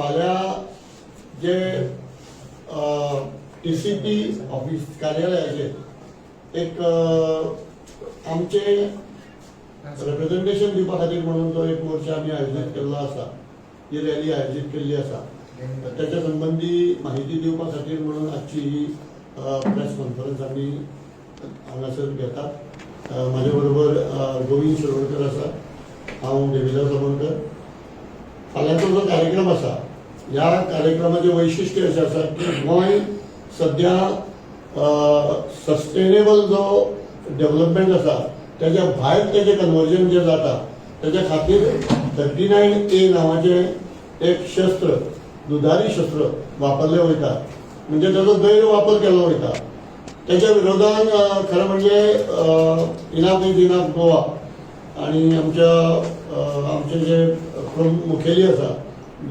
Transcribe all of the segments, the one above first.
फाल्यां जे TCP office कार्यालयाचेर एक आमचे रिप्रेझेंटेशन दिवपा खातीर म्हणून तो एक मोर्चा आमी आयोजीत केल्लो आसा. ही रॅली आयोजीत केल्ली आसा. त्याच्या संबंदी माहिती दिवपा खातीर म्हणून आजची ही प्रेस कॉन्फरन्स आमी हांगासर घेतात. म्हाजे बरोबर गोविंद शिरोडकर आसा. हांव देविदास आमोणकर. फाल्यांचो जो कार्यक्रम आसा, ह्या कार्यक्रमाचें वैशिश्ट्य अशें आसा की गोंय सद्या सस्टेनेबल जो डेव्हलपमेंट आसा, त्याच्या भायर तेजें कन्वर्जन जें जाता, त्याच्या खातीर 39A नांवाचें एक शस्त्र, दुधारी शस्त्र वापरलें वयता, म्हणजे ताचो गैरवापर केलो वयता. त्याच्या विरोधान खरं म्हणजे इनाफ is enough Goa आणि आमच्या आमचे जे प्रमुख मुखेली आसा,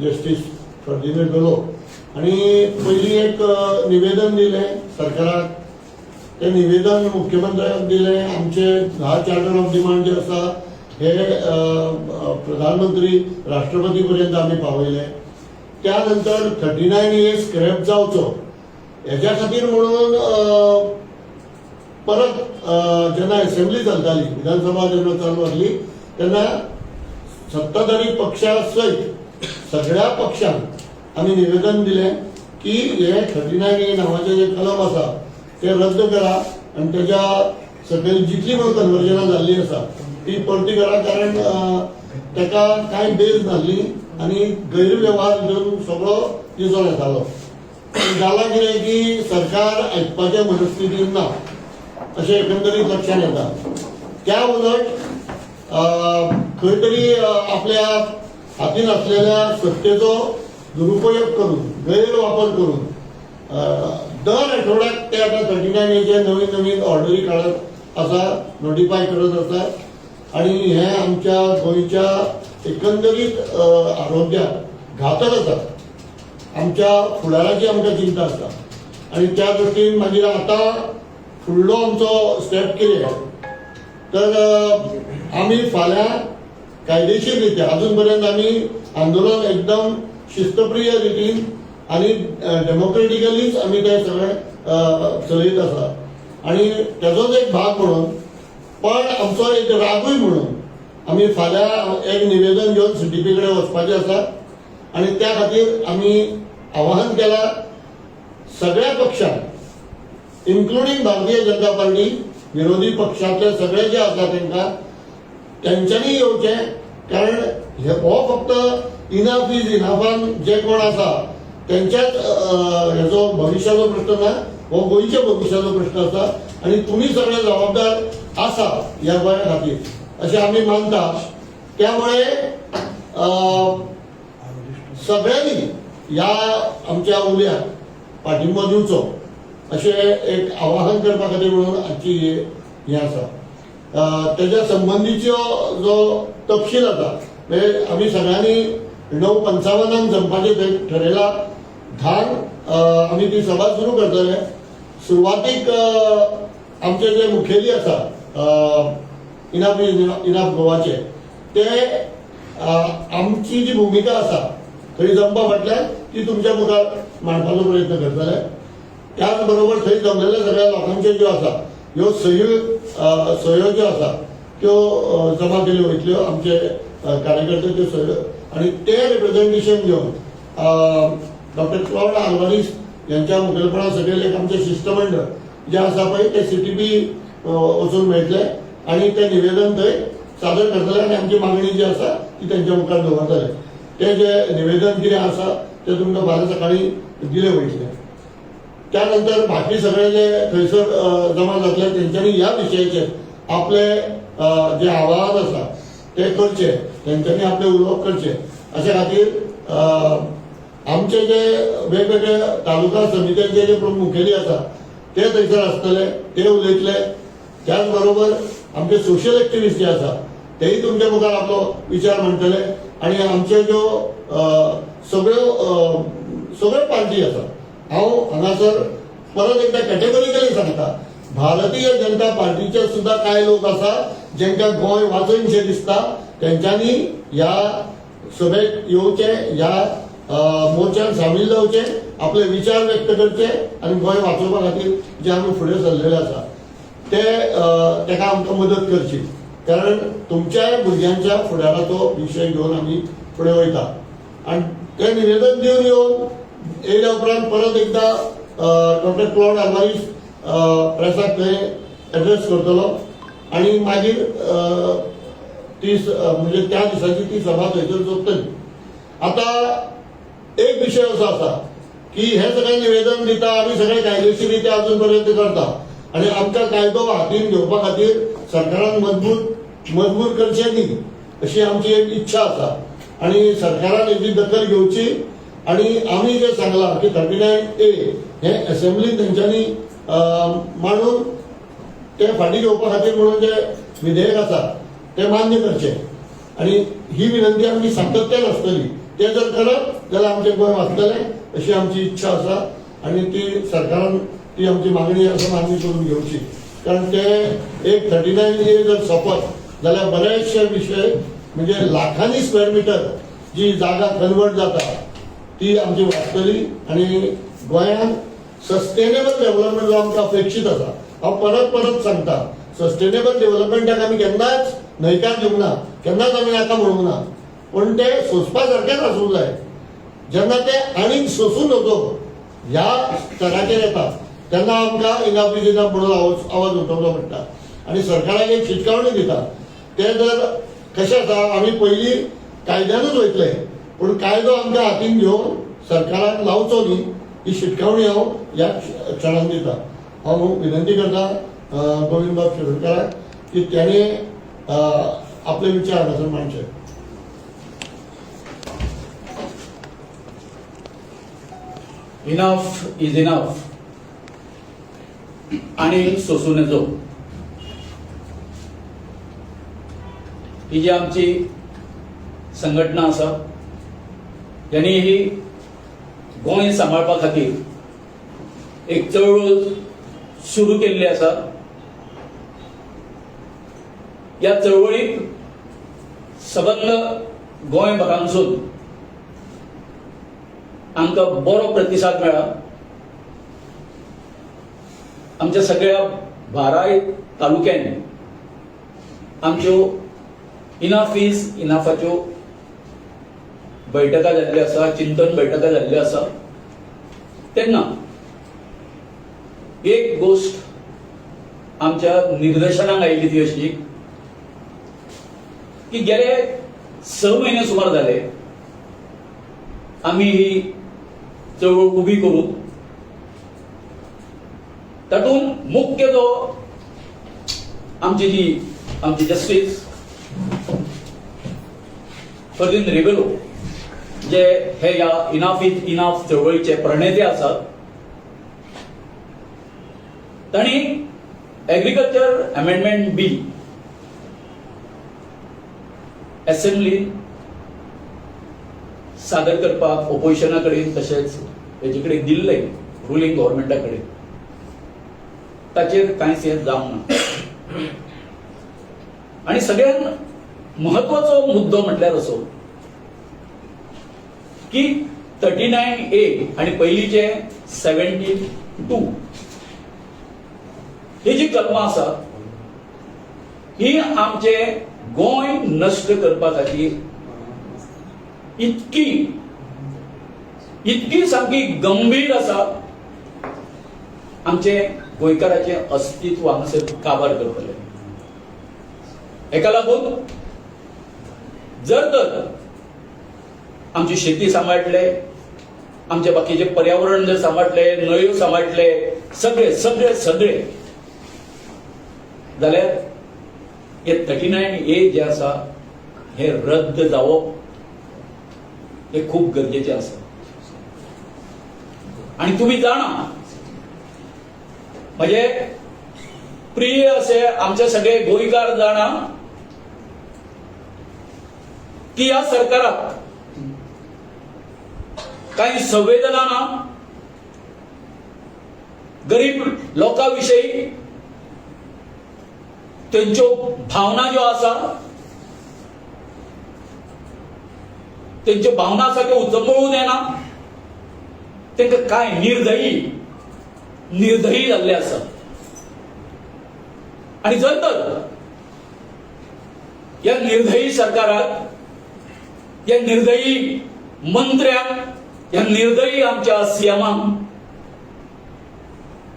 जस्टीस फर्दिनेंद बेलो आणि पयलीं एक निवेदन दिलें सरकाराक. ते निवेदन मुख्यमंत्र्याक दिलें. आमचे 10 चार्टर ऑफ डिमांड जे आसा, हे प्रधानमंत्री, राष्ट्रपती पर्यंत आमी पावयले. त्या नंतर 39A scrap जावचो हेज्या खातीर म्हणून परत जेन्ना असेंब्ली चलताली, विधानसभा जेन्ना चालू आसली, तेन्ना सत्ताधारी पक्षा सयत सगळ्या पक्षांक आमी निवेदन दिलें की हे 39A नांवाचें जे कलम आसा ते रद्द करा आनी तेज्या सकयल जितली म्हणून कन्वर्जनां जाल्ली आसा ती परती करा, कारण तेका कांय बेज नासली आनी गैरवेव्हार हितून सगळो दिसून येतालो. जालां कितें की सरकार आयकपाच्या मनस्थितीन ना अशें एकंदरीत लक्षात येता. त्या उलट खंय तरी आपल्या हातीन असलेल्या सत्तेचो दुरुपयोग करून, गैरवापर करून दर आठवड्याक ते आता 39Aचे नवीन नवीन ऑर्डरी काडत आसा, नोटिफाय करत आसा आणि हे आमच्या गोंयच्या एकंदरीत आरोग्याक घातक आसा. आमच्या फुडाराची आमकां चिंता आसता आणि त्या दृश्टीन मागीर आतां फुडलो आमचो स्टेप कितें, तर आमी फाल्यां कायदेशीर रित्या, अजून पर्यंत आमी आंदोलन एकदम शिस्तप्रिय रितीन आणि डेमोक्रेटिकलीच आमी ते सगळे चलयत आसा आणि तेजोच एक भाग म्हणून, पण आमचो एक रागूय म्हणून आमी फाल्यां एक निवेदन घेवन सीटीपी कडेन वचपाचें आसा. आणि त्या खातीर आमी आवाहन केला सगळ्या पक्षांक, इन्क्लुडींग भारतीय जनता पार्टी, विरोधी पक्षांतले सगळे जे आसा तांकां, तेंच्यांनी येवचें, कारण हे हो फक्त इनाफ is इनाफान जे कोण आसा तेंच्याच हेजो भविश्याचो प्रश्न ना, हो गोंयच्या भविश्याचो प्रश्न आसा आणि तुमी सगळे जबाबदार आसा ह्या गोंया खातीर अशें आमी मानता. त्यामुळे सगळ्यांनी ह्या आमच्या उल्याक पाठिंबो दिवचो अशें एक आवाहन करपा खातीर म्हणून आजची हें आसा. तेज्या संबंदीच्यो जो तपशील आसा, म्हणजे आमी सगळ्यांनी 9:55 जमपाचें थंय ठरयलां. 10क आमी ती सभा सुरू करतले. सुरवातीक आमचे जे मुखेली आसा इनाफ इनाफ गोवाचे, ते आमची जी भुमिका आसा थंय जमपा फाटल्यान, ती तुमच्या मुखार मांडपाचो प्रयत्न करतले. त्याच बरोबर थंय जमलेल्या सगळ्या लोकांच्यो ज्यो आसा ह्यो सयो ज्यो आसा त्यो जमा केल्यो वयतल्यो. आमचे कार्यकर्ते त्यो सयो आणि ते रिप्रेझेंटेशन घेवन डॉक्टर क्लॉड आल्वारीस यांच्या मुखेलपणा सकयल एक आमचें शिश्टमंडळ जें आसा पळय, ते सीटीपी वचून मेळटले आणि ते निवेदन थंय सादर करतले आनी आमची मागणी जी आसा ती तेंच्या मुखार दवरतले. ते जे निवेदन कितें आसा ते तुमकां फाल्यां सकाळी दिले वयतले. त्यानंतर बाकी सगळे जे थंयसर जमा जातले, तेंच्यांनी ह्या विशयाचेर आपले जे आवाहन आसा ते करचे, तेंच्यांनी आपले उलोवप करचे अशे खातीर आमचे जे वेगवेगळे तालुका समित्यांचे जे प्रमुख मुखेली आसा ते थंयसर आसतले, ते उलयतले. त्याच बरोबर आमचे सोशल एक्टिविस्ट जे आसा तेय तुमच्या मुखार आपलो विचार मांडटले आणि आमचे ज्यो सगळ्यो सगळ्यो पार्टी आसा, हांव हांगासर परत एकदा कॅटेगॉरिकली सांगता, भारतीय जनता पार्टीचे सुद्धा कांय लोक आसा जेंकां गोंय वाचयनशें दिसता, तेंच्यांनी ह्या सभेक येवचें, ह्या मोर्चान सामील जावचे, आपले विचार व्यक्त करचे आनी गोंय वाचोवपा खातीर जे आमी फुडें सरलेले आसा ते ताका आमकां मदत करची, कारण तुमच्याय भुरग्यांच्या फुडाराचो विशय घेवन आमी फुडें वयता. आनी ते निवेदन दिवन येवन येयल्या उपरांत परत एकदां डॉक्टर क्लॉड आल्वारीस प्रेसाक थंय एड्रेस करतलो आनी मागीर ती म्हणजे त्या दिसाची ती सभा थंयसर सोंपतली. आतां एक विशय असो आसा की हे सगळे निवेदन दिता आमी, सगळे कायदेशीर रित्या अजून पर्यंत करता आनी आमकां कायदो हातीन घेवपा खातीर सरकारान मजबूर करचें न्ही अशी आमची एक इच्छा आसा आनी सरकारान हेजी दखल घेवची. आनी आमी जे सांगलां की 39A हे एसेंब्लीन तेंच्यांनी मांडून ते फाटीं घेवपा खातीर म्हणून जे विधेयक आसा ते मान्य करचे आनी ही विनंती आमची सातत्यान आसतली. ते जर करत जाल्यार आमचें गोंय वाचतलें अशी आमची इच्छा आसा आनी ती सरकारान ती आमची मागणी आसा मान्य करून घेवची, कारण ते एक 39A जर सोंपत जाल्यार बरेचशे विशय म्हणजे लाखांनी स्क्वेअर मिटर जी जागा कन्वर्ट जाता ती आमची वाचतली आनी गोंयांत सस्टेनेबल डेव्हलपमेंट जो आमकां अपेक्षीत आसा, हांव परत परत सांगता, सस्टेनेबल डेव्हलपमेंटाक आमी केन्नाच न्हयकार दिवंक ना, केन्नाच आमी नाका म्हणूंक ना, पूण ते सोंसपा सारकेंच आसूंक जाय. जेन्ना ते आनीक सोंसूं नजो ह्या स्तराचेर येता तेन्ना आमकां इनफ is enough म्हणून आवाज उठोवचो पडटा आनी सरकाराक एक शिटकावणी दिता. ते जर कशें आसा, आमी पयलीं कायद्यानूच वयतले, पूण कायदो आमकां हातीन घेवन सरकाराक लावचो न्ही ही शिटकावणी हांव ह्या क्षणान दिता. हांव विनंती करता गोविंदबाब शिरोडकाराक की त्याने आपले विचार हांगासर मांडचे. इनफ is enough आनी सोसूं नजो. ही जी आमची संघटना आसा त्यांनी ही गोंय सांबाळपा खातीर एक चळवळ सुरू केल्ली आसा. ह्या चळवळीक सबंद गोंयभरांसून आमकां बरो प्रतिसाद मेळ्ळा. आमच्या सगळ्या 12 तालुक्यांनी आमच्यो इनफ is इनफाच्यो बैठका जाल्ल्यो आसा, चिंतन बैठका जाल्ल्यो आसा. तेन्ना एक गोश्ट आमच्या निर्देशनाक आयिल्ली ती अशी की गेले 6 म्हयने सुमार जाले आमी ही चळवळ उबी करून तातूंत मुख्य जो आमची जी आमची जस्टीस फर्दिन रिबेलो जे हे ह्या इनाफ is enough चळवळीचे प्रणेते आसात, तांणी एग्रीकल्चर अमेंडमेंट बिल असेंब्लीन सादर करपाक ओपोजिशना कडेन तशेंच हेजे कडेन दिल्लें रुलींग गव्हर्मेंटा कडेन, ताचेर कांयच हें जावंक ना. आनी सगळ्यात म्हत्वाचो मुद्दो म्हटल्यार असो की 39A आनी पयलींचे 72 ही जी कलमां आसा ही आमचे गोंय नश्ट करपा खातीर इतकी इतकी सामकी गंभीर आसा, आमचे गोंयकाराचें अस्तित्व हांगासर काबार करतले. हेका लागून जर तर आमची शेती सांबाळटले, आमचे बाकीचे पर्यावरण जर सांबाळटले, न्हंयो सांबाळटले, सगळे सगळे सगळे जाल्यार हे 39A जे आसा हे रद्द जावप हे खूब गरजेचें आसा. आनी तुमी जाणा म्हणजे प्रिय असे आमचे सगळे गोंयकार जाणा की ह्या सरकाराक काही संवेदना ना, गरीब लोकां विशयी तेंच्यो भावना ज्यो आसा तेंच्यो भावना आसा त्यो उचंबळून येना. तांकां काय निर्दयी निर्दयी जाल्ले आसा. आणि जर तर या निर्दयी सरकाराक, या निर्दयी मंत्र्यांक, या निर्दयी आमच्या सीएमांक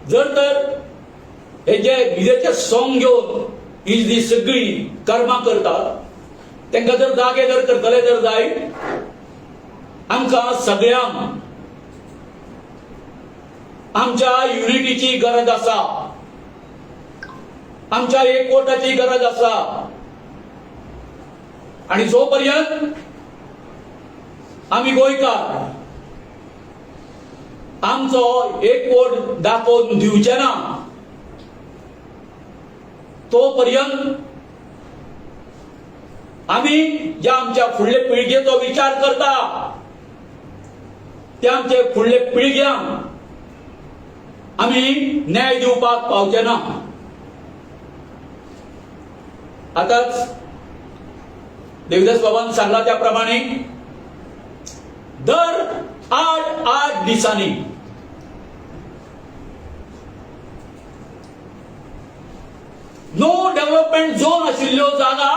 जर तर हे जे विजेचे सोंग घेवन ही जी सगळी कर्मां करतात तांकां जर जागे जर करतले जर जाय, आमकां सगळ्यांक आमच्या युनिटीची गरज आसा, आमच्या एकवटाची गरज आसा. आणि जोपर्यंत आमी गोंयकार आमचो एकवट दाखोवन दिवचे ना तोपर्यंत आमी ज्या आमच्या फुडले पिळगेचो विचार करता त्या आमचे फुडले पिळग्यांक आमी न्याय दिवपाक पावचे ना. आतांच देवदास बाबान सांगला त्या प्रमाणे दर 8-8 दिसांनी नो डेव्हलपमेंट झोन आशिल्ल्यो जागा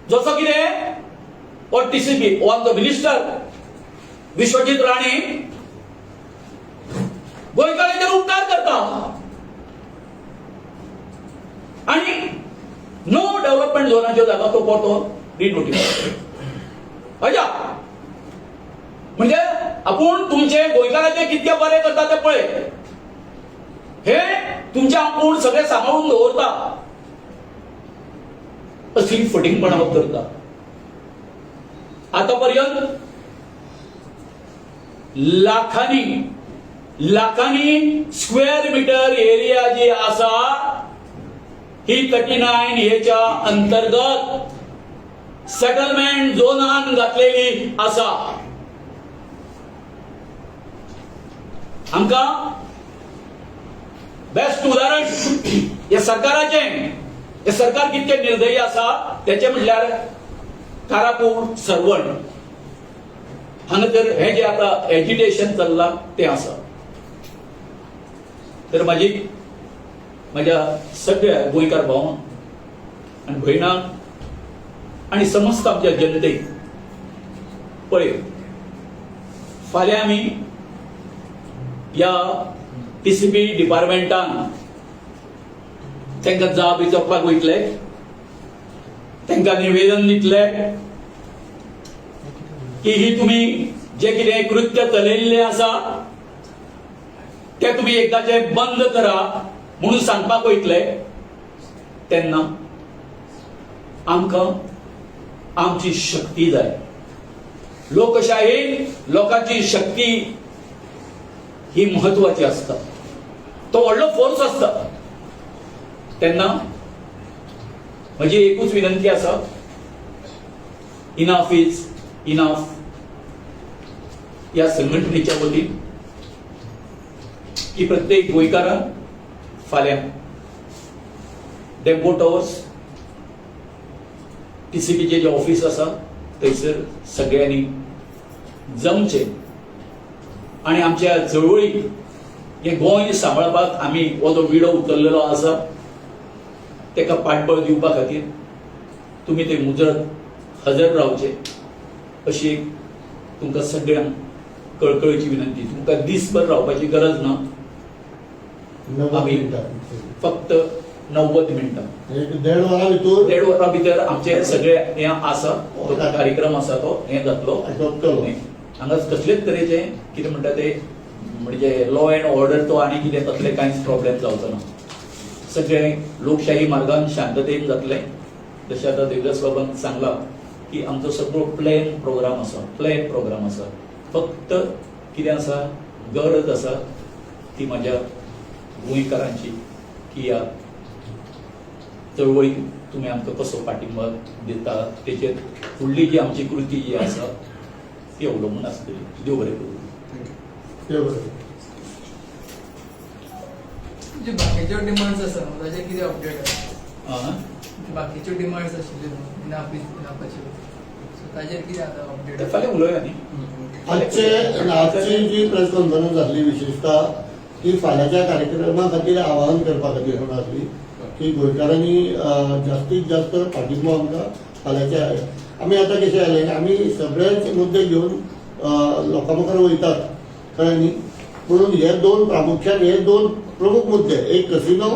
जसो कितें हो टीसीपी हो आमचो मिनिस्टर विश्वजीत राणे गोंयकारांचेर उपकार करता आनी नो डेव्हलपमेंट झोनाच्यो जागा तो परतो रिनोटिफाय. अजा म्हणजे आपूण तुमचे गोंयकाराचे कितके बरें करता ते पळय, हे तुमचे आपूण सगळे सांबाळून दवरता, असली फटींगपणा करता. आतापर्यंत लाखांनी लाखांनी स्क्वेअर मिटर एरिया जी आसा ही 39 हेच्या अंतर्गत सेटलमेंट झोनान घातलेली आसा. आमकां बेस्ट उदाहरण हे सरकाराचें, हे सरकार कितके निर्दयी आसा तेचें म्हणल्यार कारापूर सर्वण हांगा तर हे जे आतां एजिटेशन चल्लां तें आसा. तर म्हाजी म्हज्या सगळ्या गोंयकार भावांक आनी भयणांक आनी समस्त आमच्या जनतेक पळय, फाल्यां आमी ह्या टीसीपी डिपार्टमेंटान तांकां जाप विचारपाक वयतले, तांकां निवेदन दितले की ही तुमी जे कितें कृत्य चलयल्लें आसा तें तुमी एकदाचें बंद करा म्हणून सांगपाक वयतले. तेन्ना आमकां आमची शक्ती जाय. लोकशाही लोकांची शक्ती ही महत्वाची आसता, तो व्हडलो फोर्स आसता. तेन्ना म्हजी एकूच विनंती आसा, इनाफ is enough. ह्या संघटनेच्या वतीन की प्रत्येक गोंयकारान फाल्यां डेम्पो टॉवर्स टीसीपीचे जे ऑफिस आसा थंयसर सगळ्यांनी जमचें आनी आमच्या चळवळीक हे गोंय सांबाळपाक आमी हो जो विडो उचललेलो आसा ताका पाठबळ दिवपा खातीर तुमी ते मुजरत हजर रावचे अशी एक तुमकां सगळ्यांक कळकळीची विनंती. तुमकां दीसभर रावपाची गरज ना, आमी फक्त 90 मिनटां, देड वरां भितर, 1.5 वरां भितर आमचे सगळे हे आसा तो कार्यक्रम आसा तो हे जातलो. हांगा कसलेच तरेचे कितें म्हणटा ते म्हणजे लॉ एंड ऑर्डर तो आनी कितें तसले कांयच प्रॉब्लेम जावचो ना. सगळे लोकशाही मार्गान शांततेन जातलें. जशें आतां देवदास बाबान सांगलां की आमचो सगळो प्लॅन प्रोग्राम आसा, प्लॅन प्रोग्राम आसा. फक्त कितें आसा, गरज आसा ती म्हाज्या गोंयकारांची की ह्या चळवळीक तुमी आमकां कसो पाठिंबा दिता तेचेर फुडली जी आमची कृती जी आसा ती अवलंबून आसतली. देव बरें करूं. देव बरें. जे बाकीच्यो डिमांड्स आसा ताचे कितें अपडेट आसा? बाकीच्यो डिमांड्स आशिल्ल्यो न्हू इनाफ is इनाफाच्यो, सो ताजेर कितें आतां अपडेट? ते फाल्यां उलोवया न्ही. आजची जी प्रेस कॉन्फरन्स जाल्ली, विशेषतः ती फाल्यांच्या कार्यक्रमा खातीर आवाहन करपा खातीर म्हणून आसली की गोंयकारांनी जास्तीत जास्त पाठिंबो आमकां फाल्यांच्या. आमी आतां कशें जालें, आमी सगळेच मुद्दे घेवन लोकां मुखार वयतात, कळ्ळें न्ही? म्हणून हे दोन, प्रामुख्यान हे दोन प्रमुख मुद्दे, एक कसिनो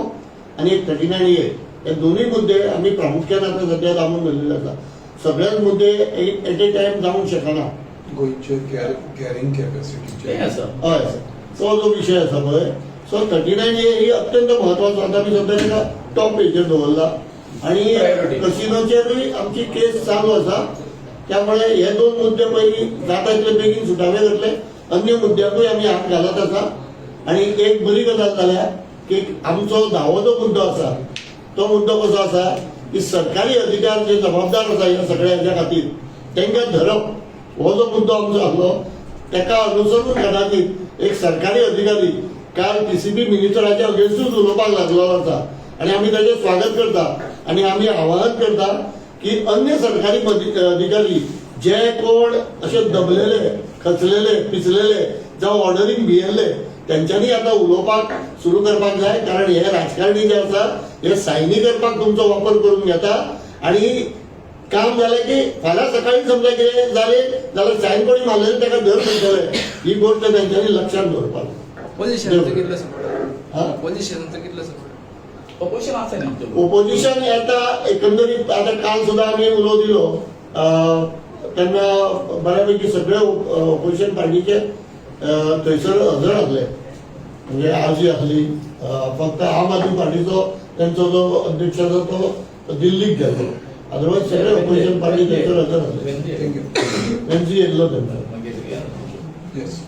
आनी एक 39ए, हे दोनूय मुद्दे आमी प्रामुख्यान आतां सध्या दामून धरलेले आसा. सगळेच मुद्दे एट ए टायम जावंक शकना. गोंयचे कॅरिंग कॅपॅसिटीचे तें आसा. हय, तो जो विशय आसा पळय, सो 39ए ही अत्यंत महत्वाचो. आतां आमी सध्या ताका टॉप पेजीर दवरला आनी Priority. कसिनोचेरूय आमची केस चालू आसा. त्यामुळे हे दोन मुद्दे पयलीं जाता इतले बेगीन सुटावे जातले. अन्य मुद्द्यांकूय आमी हात घालत आसा. आनी एक बरी गजाल जाल्या की आमचो धावो जो मुद्दो आसा, तो मुद्दो कसो आसा की सरकारी अधिकार जे जबाबदार आसा ह्या सगळ्या हेच्या खातीर, तांकां धरप, हो जो मुद्दो आमचो आसलो, ताका अनुसरून कदाचित एक सरकारी अधिकारी काल पीसीबी मिनिस्टराच्या अगेन्स्टूच उलोवपाक लागलेलो आसा आनी आमी ताचें स्वागत करता. आनी आमी आवाहन करता की अन्य सरकारी अधिकारी जे कोण अशे दबलेले, खचलेले, पिचलेले जावं ऑर्डरींक भियेल्ले, तेंच्यांनी आतां उलोवपाक सुरू करपाक जाय, कारण हे राजकारणी जे आसा हे सायनी करपाक तुमचो वापर करून घेता आनी काम जालें की फाल्यां सकाळी समजा कितें जालें जाल्यार सायन कोणी मारलेले ताका धर म्हणटले. ही गोश्ट तेंच्यांनी लक्षात दवरपाक जाय. ऑपोजिशनाचो कितलो सपोर्ट? हा? ऑपोजिशनाचो कितलो सपोर्ट? ऑपोजिशन आसा न्ही आमचें. ओपोजिशन येता एकंदरीत. आता काल सुद्धा आम्ही उलो दिलो तेन्ना बऱ्यापैकी सगळे ओपोजिशन पार्टीचे थंयसर हजर आसले. म्हणजे आरजी आसली, फक्त आम आदमी पार्टीचो तेंचो जो अध्यक्ष आसा तो दिल्लीक गेल्लो. अदरवायज सगळे ओपोजिशन पार्टी थंयसर हजर आसले. Thank you. NC येयल्लो तेंचो. मागीर येस.